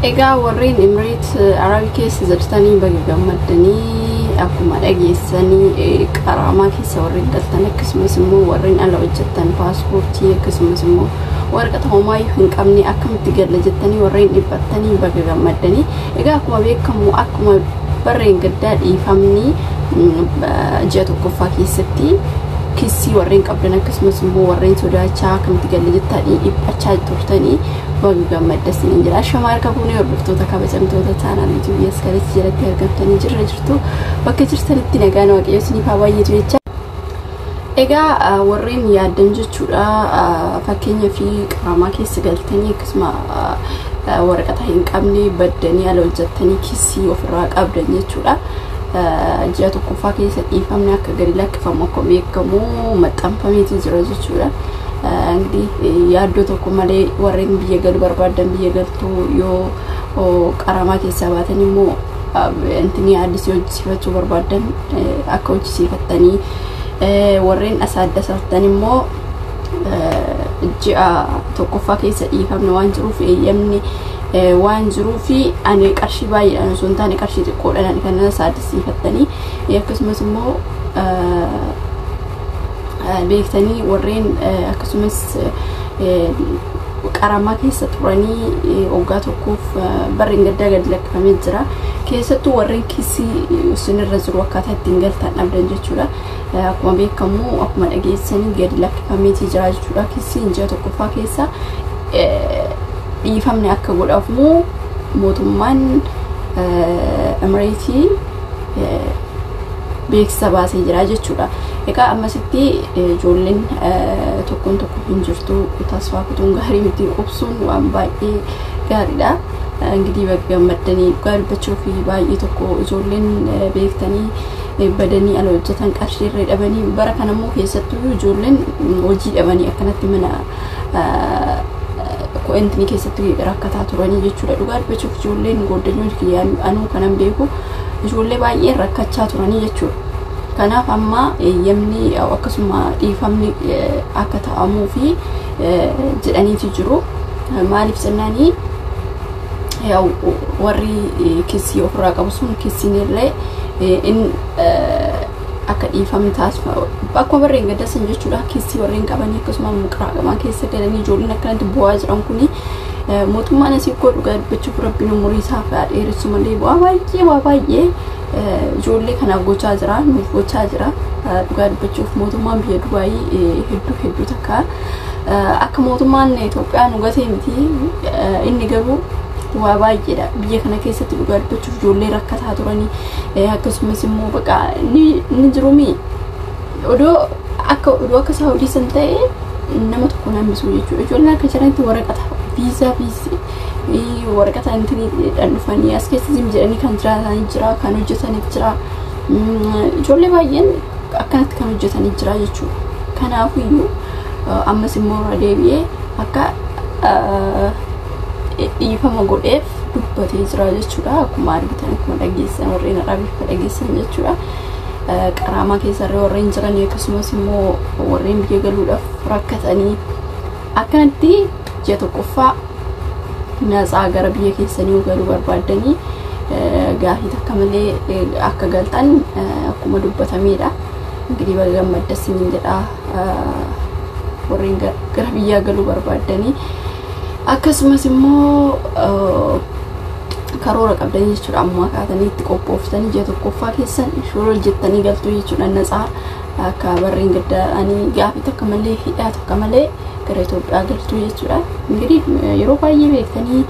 Egaa warreen Imireet Arabii keessa jirtanii baga gammaddanii. Akkuma dhageessanii, qaraamaa keessa warreen galtan, akkasumas immoo warreen ala hojjettan, paaspoortii akkasumas immoo waraqata homaayyuu hin qabne akkamitti galla jettanii warreen dhiphattanii baga gammaddanii. Egaa akkuma beekamu, akkuma barreen gaddaa, dhiifamni ji'a tokkoffaa keessatti kissii warreen qabdan, akkasumas immoo warreen sodaachaa akkamitti galla jettanii dhiphachaa turtanii baga gammaddasanii jira. Shamaa harka fuunee, hordoftoota kabajamtoota chaanaal yuutuubii as kalatti jalatti argamtanii jirra jirtu, bakka jirtanitti nagaan Waaqayyo isiniif haa baay'atu jecha. Egaa warreen yaaddan jechuudha, fakkeenya fi qaamaa keessa galtanii, akkasuma waraqata hin qabne, baddanii ala hojjettanii kissii ofirraa qabdan jechuudha. Ji'a tokkoffaa keessa dhiifamni akka gadi lakkifamu akkuma beekamu maxxanfameeti jira jechuudha. Ingidihi yaaddoo tokko malee warreen biyya galuu barbaadan biyya galtuu, yoo qaramaa keessaa baatan immoo intini addisii hojjisiifachuu barbaadan akka hojjisiifattanii, warreen asaaddasaattan immoo ji'a tokkoffaa keessa dhiifamni waan jiruuf, eeyyamni waan jiruuf, ani qarshii baay'eedhaan osoo hin taane qarshii xiqqoodhaan kan asaaddisiifattanii, akkasumas immoo beektanii warreen akkasumas qaramaa keessa turanii waggaa tokkoof barreen gaddaa gadi lakkifamee jira. Keessattuu warreen kisii isinirra jiru akkaataa ittiin galtan dhabdan jechuudha. Akkuma beekamu, akkuma dhageessanii, gadi lakkifameetii jira jechuudha. Kisiin ji'a tokkoffaa keessa dhiifamni akka godhamu mootummaan Emireetii beeksisa baasee jira jechuudha. Egaa ammasitti ijoolleen tokkoon tokko hin jirtu, tasfaa kutuun gaarii miti, obsuun waan baay'ee gaariidha. Ingidihi baga gammaddanii. Dhugaa dubbachuu fi baay'ee tokko ijoolleen beektanii badanii ala hojjetan qarshii irra dhabanii, bara kanammoo keessattuu ijoolleen hojii dhabanii akkanatti mana ko'entini keessatti rakkataa turanii jechuudha. Dhugaa dubbachuuf ijoolleen gooddanyoon kiyyaan anuu kanan beeku ijoollee baay'ee rakkachaa turanii jechuudha. Kanaaf amma eeyyamni akkasuma dhiifamni akka ta'amuu fi jedhaniiti jiru. Maaliif jennaanii, warri kissii ofirraa qabu sun kissiin illee in akka dhiifamni taasifamu akkuma barreen gaddasan jechuudha. Kissii warreen qabanii akkasuma muqraaqamaa keessa galanii ijoolleen akkanatti bu'aa jiran kuni, mootummaan asii koo dhugaa dubbachuuf Rabbiin umurii isaa haa dheeressu malee bu'aa baay'ee, waa baay'ee ijoollee kanaaf gochaa jira, nuuf gochaa jira. Dhugaa dubbachuuf mootummaan biyya Dubaayii hedduu hedduu takka akka mootummaan Itoophiyaa nu gatee miti, inni garuu waa baay'eedha. Biyya kana keessatti dhugaa dubbachuuf ijoollee rakkataa turanii, akkasumas immoo baqa ni jirumi odoo akka Saawudii san ta'e nama tokko hambisuu jechuudha. Ijoolleen akka jiranitti waraqata viizaa fi waraqata intiniidhaan dhufanii as keessa zim jedhanii kan jiraatanii jira, kan hojjetanii jira. Ijoollee baay'een akkanatti kan hojjetanii jira jechuudha. Kanaafiyyuu ammas immoo irra deebi'ee akka dhiifama godheef dubbatee jira jechuudha. Akkuma argitan, akkuma dhageessan, warreen Arabiiffa dhageessan jechuudha. Qaraamaa keessarree warreen jiran, akkasumas immoo warreen biyya galuudhaaf rakkatanii, akkanatti ji'a tokkoffaa natsaa gara biyya keessanii galuu barbaaddanii gaafii takka malee akka galtan akkuma dubbatameedha. Ingidihi baga gammaddasiniin jedha warreen gara biyyaa galuu barbaaddanii, akkasumas immoo karoora qabdanii jechuudha. Ammaa kaatanii itti qophooftanii ji'a tokkoffaa keessan shoora hojjettanii galtuu jechuudha. Natsaa akka barreen gaddaa'anii gaafii takka malee, hidhaa takka malee gara Itoophiyaa galtuu jechuudha. Ingidihi yeroo baay'ee beektanii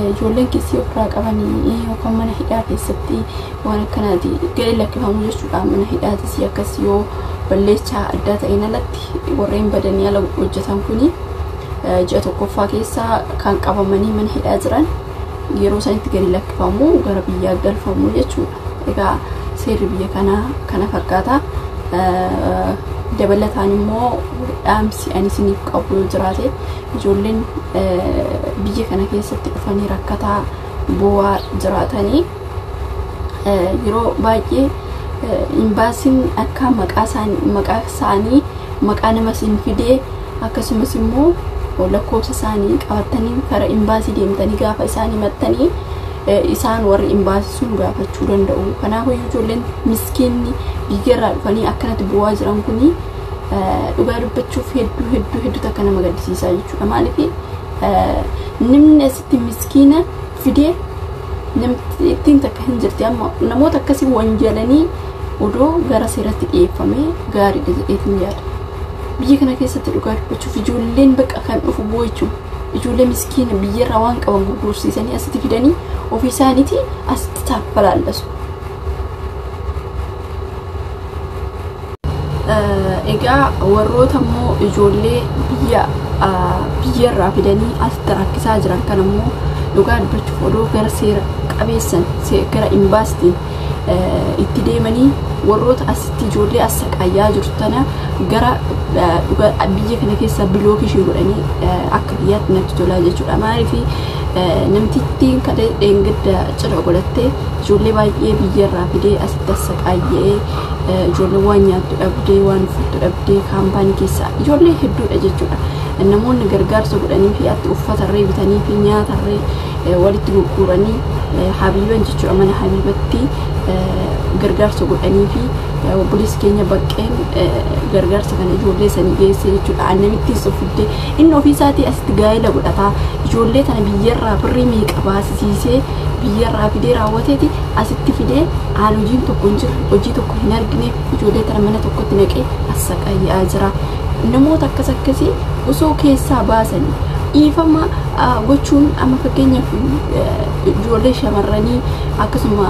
ijoolleen kissii ofirraa qabanii yookaan mana hidhaa keessatti waan akkanaati gadi lakkifamu jechuudha. Mana hidhaatis akkas yoo balleechaa addaa ta'een alatti warreen badanii ala hojjetan kuni ji'a tokkoffaa keessa kan qabamanii mana hidhaa jiran yeroo sanitti gadi lakkifamu, gara biyyaa galfamu jechuudha. Egaa seerri biyya kanaa kana fakkaata. Dabalataan immoo dhaamsi ani isiniif qabu yoo jiraate, ijoolleen biyya kana keessatti dhufanii rakkataa bu'aa jiraatanii yeroo baay'ee imbaasiin akka maqaa isaanii, maqaa nama isin fidee, akkasumas immoo lakkoofsa isaanii qabatanii karaa imbaasii deemtanii gaafa isaan himattanii isaan warri imbaasii sun gaafachuu danda'u. Kanaafuu ijoolleen miskiinni biyyarraa dhufanii akkanatti bu'aa jiran kuni dhugaa dubbachuuf hedduu hedduu hedduu takka nama gaddisiisaa jechuudha. Maaliif namni asitti miskiina fidee namtittiin takka hin jirti, amma namoota akkasii wanjalanii odoo gara seeratti dhiyeeffamee gaariidha jedheetiin yaada. Biyya kana keessatti dhugaa dubbachuuf ijoolleen bakka kan dhufu boo'ichu ijoollee miskiina biyyarraa waan qaban gurgursiisanii asitti fidanii ofii isaaniitii asitti taappalaallasu. Egaa warroota immoo ijoollee biyyarraa fidanii asitti rakkisaa jiran kan immoo dhugaa dubbachuuf odoo gara seera qabeessan gara imbaasitiin itti deemanii warroota asitti ijoollee as saqayyaa jirtu tana gara biyya kana keessa bilookii ishee godhanii akka biyyaatti natti tolaa jechuudha. Maaliif namtittiin kan dheengadda cidha godhattee ijoollee baay'ee biyyarraa fidee asitti as saqaayyee ijoollee waan nyaattu dhabdee waan uffattu dhabdee kaampaanii keessa ijoollee hedduudha jechuudha. Namoonni gargaarsa godhanii fi atti uffatarree bitanii fi nyaatarree walitti gurguranii habiiban jechuudha, mana habiibatti gargaarsa godhanii fi obboleessi keenya baqqeen gargaarsa kana ijoollee sanii geesse jechuudha. Namittiin sun fiddee inni ofii isaatii asitti gaa'ela godhataa ijoollee tana biyyarraa birrii meeqa baasisiisee biyyarraa fidee raawwateeti asitti fidee aan hojiin tokko hin jirre, hojii tokko hin argine, ijoollee tana mana tokkotti naqee as saqayyaa jira. Namoota akkas akkasii osoo keessaa baasanii dhiifama gochuun amma fakkeenyaaf ijoollee shamarranii akkasuma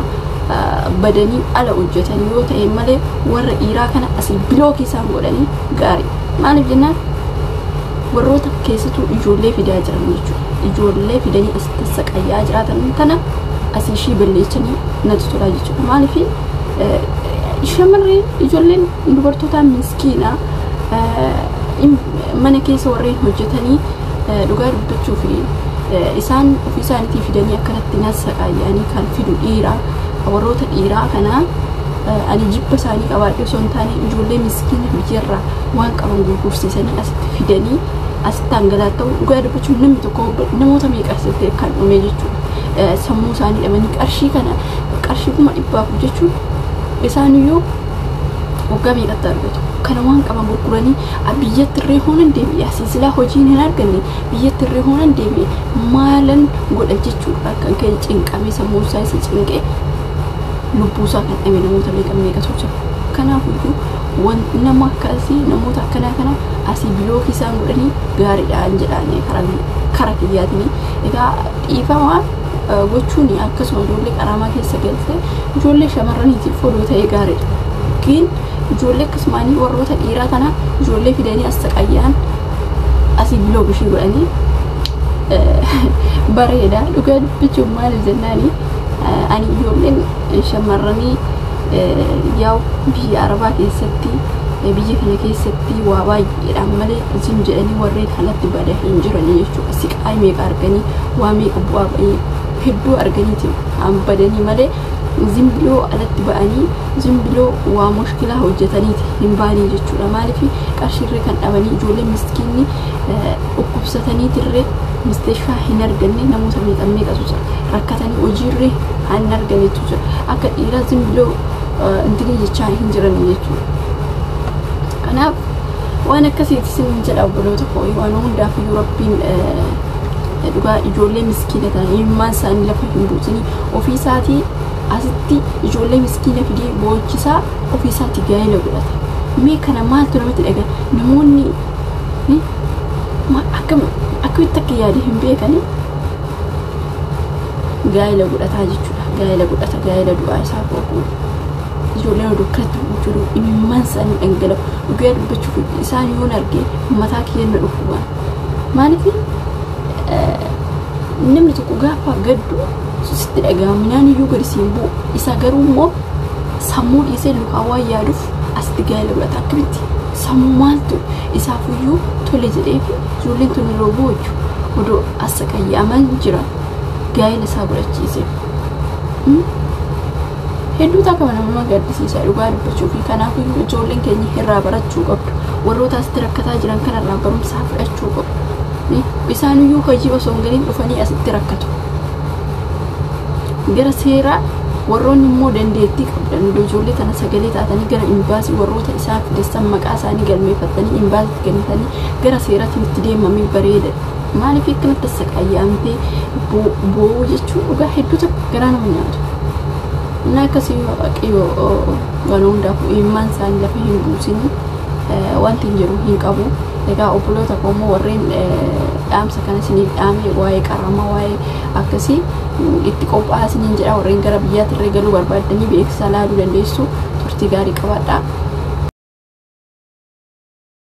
badanii ala hojjetan yoo ta'e malee warra dhiiraa kana asii bilookii isaan godhanii gaarii. Maaliif jennaan warroota keessattuu ijoollee fidaa jiran jechuudha. Ijoollee fidanii asitti saqayyaa jiraatan tana asii ishii balleessanii natti tolaa jechuudha. Maaliif shamarreen ijoolleen dubartootaa miskiina mana keessa warreen hojjetanii dhugaa dubbachuu fi isaan ofii isaaniitii fidanii akkanatti nasaqaayyanii kan fidu dhiiraa. Warroota dhiiraa kana ani jibba isaanii qabaadhe osoo hin taane ijoollee miskiina biyyarraa waan qaban gurgursiisanii asitti fidanii asitti hangalaatta'u dhugaa dubbachuun namni tokko namoota meeqa asitti kan dhume jechuudha. Sammuu isaanii dhabanii qarshii kana qarshii 400,000 jechuun isaaniyyuu waggaa meeqatti argatu. Kana waan qaban gurguranii biyyatti irree hoonan deebi'e, asii silaa hojiin hin arganne biyyatti irree hoonan deebi'e maalan godha jechuudha. Kan ka'e cinqamee sammuu isaa isa cinqee lubbuusaa kan dhabe namoota meeqa meeqatu jira. Kanaafiyyuu nama akkasii namoota akkanaa kana asii bilookii isaan godhanii gaariidhaan jedhaanii kara kiyyaatiin. Egaa dhiifama gochuun akkasuma ijoollee qaraamaa keessa galte ijoollee shamarraniitiif odoo ta'ee gaariidha. Yookiin ijoollee akkasumaanii warroota dhiiraa tana ijoollee fidanii as saqayyaan asii bilookii ishii godhanii bareeda. Dhugaa dubbachuun maaliif jennaani ani ijoolleen shamarranii yaa'u biyya arabaa keessatti biyya kana keessatti waa baay'eedhaan malee isin jedhanii warreen alatti badaa hin jiran jechuudha. Siqaa meeqa arganii waa meeqa bu'aa ba'ii hedduu arganiiti kan badanii malee zimbiloo alatti ba'anii zimbiloo waa mushkilaa hojjetaniiti hin baanii jechuudha. Maaliif qarshiirree kan dhabanii ijoollee miskiinni dhukkubsataniitirree misteeshaa hin arganne namoota meeqa meeqatu jira. Rakkatanii hojiirree hin arganetu jira. Akka dhiiraa zimbiloo intinii jechaa hin jiran jechuudha. Kanaaf waan akkasiiti isin jedha obboloota koo, waan hundaaf iyyuu Rabbiin dhugaa ijoollee miskiina tana ilmaan isaanii lafa hin buusinii ofii isaatii asitti ijoollee miskiina fidee boochisaa ofii isaatii gaa'ela godhata. Mee kana maaltu namatti dhaga? Namoonni akkamitti akka yaade hin beekani gaa'ela godhataa jechuudha. Gaa'ela godhata, gaa'ela du'aa isaa boquu. Ijoolleen oduu akkanatti buuchuu imimmaan isaanii dhangala'u. Dhugaa dubbachuuf isaan yoon arge mataa kiyya na dhukkuba. Maaliif namni tokko gaafa gaddu sitti dhaga'ama midhaan iyyuu gadi siin bu'u. Isa garuu immoo sammuu dhiisee lukaa waan yaaduuf asitti gaa'ela godhata. Akkamitti sammuu maaltu isaafiyyuu tole jedhee fi ijoolleen tun yeroo boochu odoo as saqayyaaman jira gaa'ela isaa godhachiise. Hedduu takka nama gaddisiisa dhugaa dubbachuu fi kanaafiyyuu ijoolleen keenya irraa barachuu qabdu. Warroota asitti rakkataa jiran kanarraa barumsaa fudhachuu qabdu. Isaaniyyuu hojii osoo hin galin dhufanii asitti rakkatu. Gara seeraa warroonni immoo dandeettii qabdan ijoollee tana sagalee taatanii gara imbaasii warroota isaan fidessan maqaa isaanii galmeeffatanii imbaasiitti kennitanii gara seeraatiin itti deemamee bareeda. Maaliif akkanatti sassaqayyaamtee boo'uu jechuun dhugaa hedduu tokko garaa nama nyaatu. Inni akkasii Waaqayyo waan hundaafuu imimmaan isaanii lafa hin buusin, wanti hin jiru hin qabu. Egaa obboloota koo immoo warreen dhaamsa kana isiniif dhaame, waa'ee qaramaa, waa'ee akkasii itti qophaa'aa isiniin jedha. Warreen gara biyyaatti illee galuu barbaaddanii beeksisa laaluu dandeessu. Turtii gaarii qabaadhaa.